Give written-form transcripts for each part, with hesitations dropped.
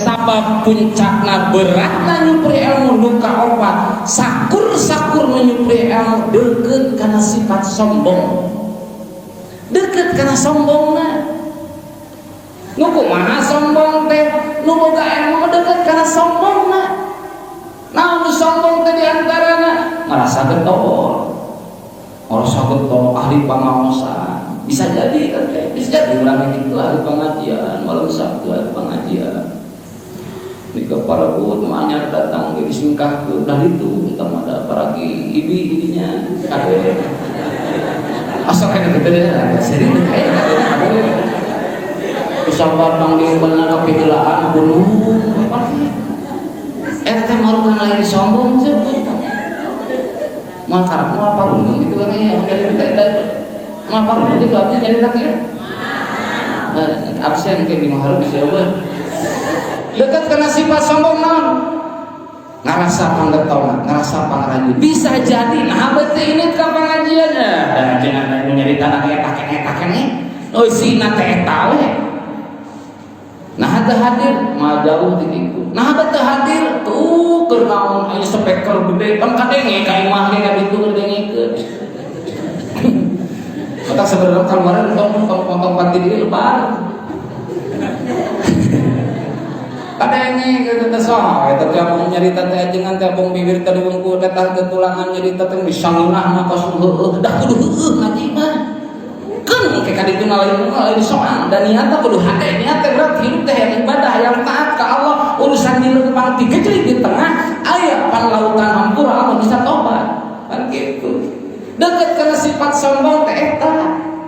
Sabab puncakna beratna nyupri ilmu nu kaopat, sakur-sakur menyupri ilmu deket karena sifat sombong, deket karena sombongna. Nu kumaha sombong teh? Nu boga ilmu deket karena sombongna. Nah, nu sombong teh diantarana merasa getol, merasa getol ahli pangaosan. Bisa jadi kan, bisa jadi orang itu ahli pengajian malam Sabtu, ahli pengajian di ke para anyar datang di singkah ke dah itu kita mah ada paragi ibi idinya kade asal kayak gitu ya, sering kayak kade bisa batang di benar kapigelaan gunung eta teh marukan lain sombong sebut mau karep mau apa gunung gitu kan ya. Mau apa gunung itu artinya jadi laki ya absen kayak di mahal bisa apa dekat karena sifat sombong naon, ngerasa panggetona, ngerasa pangrajin. Bisa jadi nah berarti ini ke pengajian ya dan jangan nyari tanah kayak takene takene, oh si teh eta we. Nah, teu hadir mah jauh ti ditu. Nah, teu hadir tuh keur naon aya speaker gede kan kadenge ka imah ge ka ditu ngadengekeun. Otak sebenarnya kemarin tong tong tong pati di lebar. Kadenge gitu teh soh eta teh abong nyarita teh ajengan teh abong bibir teh wungkul teh tah tulangan nyarita teh bisa ngeunah mah kos heueuh dah kudu heueuh ngaji mah. Kan kayak kaditu lain lain soal dan niatnya kudu hade, niat teh berat hidup teh yang ibadah, yang taat ke Allah. Urusan di lempang tiga di tengah aya pan lautan hampura Allah, bisa tobat kan gitu. Deket karena sifat sombong teh eta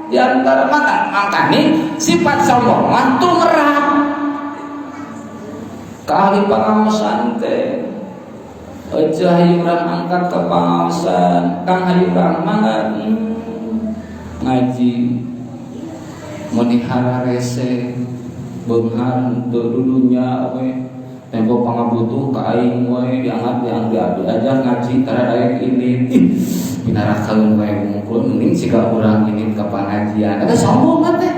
di antara maka makanya sifat sombong mah tuh ke ahli pengawasan teh. Aja hayu urang angkat ke pengawasan kang, hayu urang mangga ngaji melihara rese beunghar teu dudunya we tempo pangabutuh ka aing we diangkat diangkat diajak ngaji tara daek ini pinarakeun we wungkul, mending siga urang ini ke pengajian. Eta sombong kan teh.